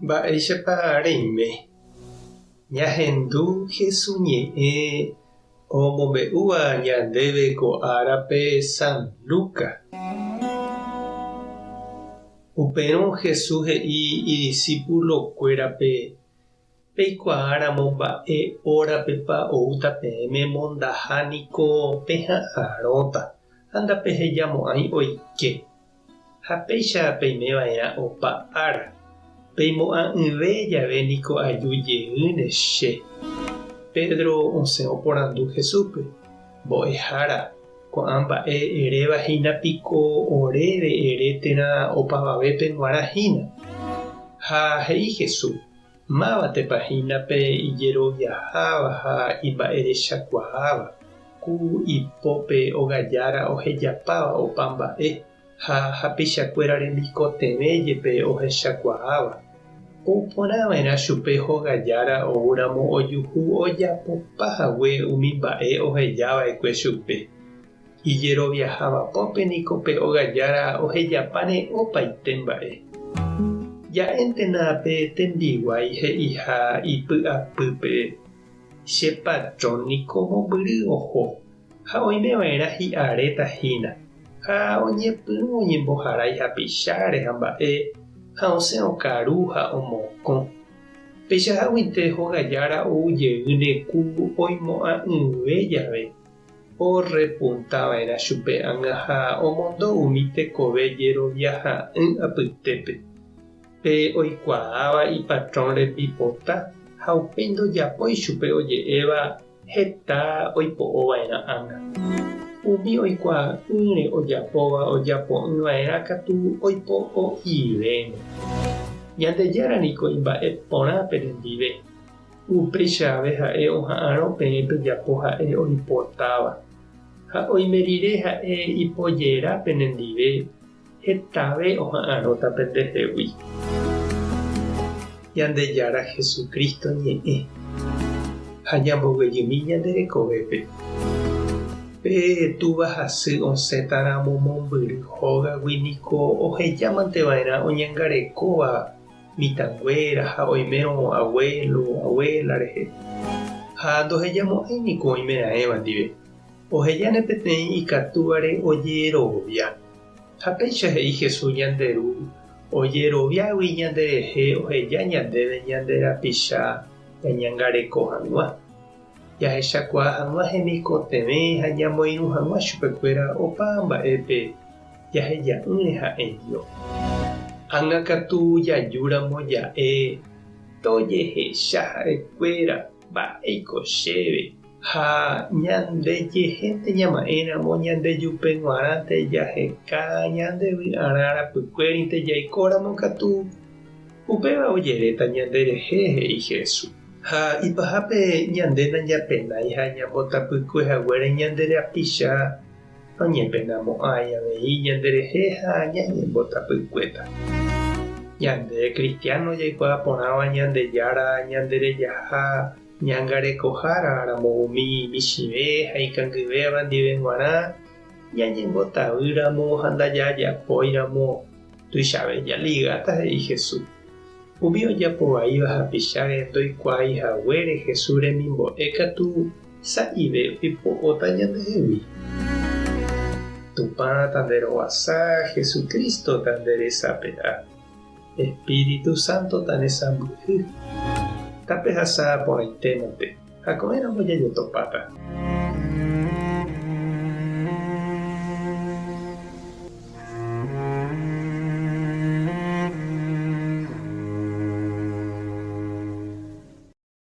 Mba'éichapa reime? Ñahendu Hesu ñe'ẽ omombe'úva ñandéve ko árape San Lucas. Upérõ Jesús he'i idisípulokuérape, Peikuaáramo mba'e órapepa oúta peẽme mondaha niko peha'arõta ha ndapehejamo'ãi oike. Ha péicha peime va'erã opa ára. Peimo'ã'ỹve jave niko aju jeýne che. Pedro osẽ oporandu Jesúspe, Mbo'ehára, ko'ã mba'e eréva hína piko oréve ere térã opavavépe g̃uarã hína? Ha he'i Jesús, Mávatepa hína pe ijeroviaháva ha imba'erechakuaáva, ku ipópe ogajára ohejapáva opa mba'e ha hapichakuéra remikotevẽ jepe ohechakuaáva? Ou porã va'erã chupe hogajára oúramo ojuhu ojapopa hague umi mba'e oheja va'ekue chupe. Ijeroviaháva pópe niko pe ogajára ohejapáne opaite mba'e. Ja'éntena pe tembiguái he'iha ipy'apýpe, Che patrón niko mombyry oho, ha oime va'erã hi'aréta hína, ha oñepyrũ oñemboharái hapicháre ha mba'e, ha osẽ okaru ha omokõ. Peichaháguinte hogajára ou jeýne ku oimo'ã'ỹve jave. Orrepunta va'erã chupe ág̃a ha omondo umi tekove jeroviaha'ỹ apytépe, pe oikuaáva ipatrón rembipota ha upéi ndojapói chupe oje'éva heta oipo'o va'erã ág̃a. Umi oikuaa'ỹre ojapóva ojapo'ỹ va'erã katu oipo'o'ivéne. Ñandejára niko imba'e porã penendive. Upéicha ave ha'e oha'arõ peẽ pejapo ha'e oipotáva. Ha oime rire ha'e ipojera penendive, hetave oha'arõta pendehegui. Ñandejára Jesucristo ñe'ẽ ha ñamboguejymi ñande rekovépe. Pe túva ha sy osẽtaramo mombyry hógagui niko ohejámante va'erã oñangarekóva mitãnguéra ha oimérõ abuelo, abuela rehe. Ha ndohejamo'ãi niko oimeraẽva ndive. Ohejáne peteĩ ikatúvare ojerovia. Ha péicha he'i Jesús ñande Ru, ojeroviágui ñanderehe oheja ñandéve ñande rapicha ñañangareko hag̃ua, jahechakuaa hag̃ua hemikotevẽ ha ñamoirũ hag̃ua chupekuéra opa mba'épe jaheja'ỹre ha'eño. Ág̃a katu jajúramo ja'e tojehecha ha'ekuéra mba'éiko chéve. Ha ñandejehénte ñama'ẽramo ñandejupe g̃uarãnte jaheka ñande vy'arã rapykuérinte jaikóramo katu, upéva ojeréta ñanderehe, he'i Jesús. Ha ipahápe ñande nañapenái ha ñambotapykue haguére ñande rapicha Noñepenamo'ãi avei ñanderehe ha ñañembotapykuéta. Ñande kristiáno jaikuaa porãva Ñandejára ñanderejaha ñangarekohára ramo umi michĩve ha ikangyvéva ndive g̃uarã, ñañembotavýramo ha ndajajapóiramo tuichave jaligáta, he'i Jesús. Umi ojapo vaíva hapicháre ndoikuaái haguére Jesús remimbo'e katu sa'ive oipo'óta ñandehegui. Tupã tanderovasa, Jesucristo tanderesape'a, Espíritu Santo tanesãmbyhy. Tapehasa porãitémante ha ko'ẽramo jajotopáta.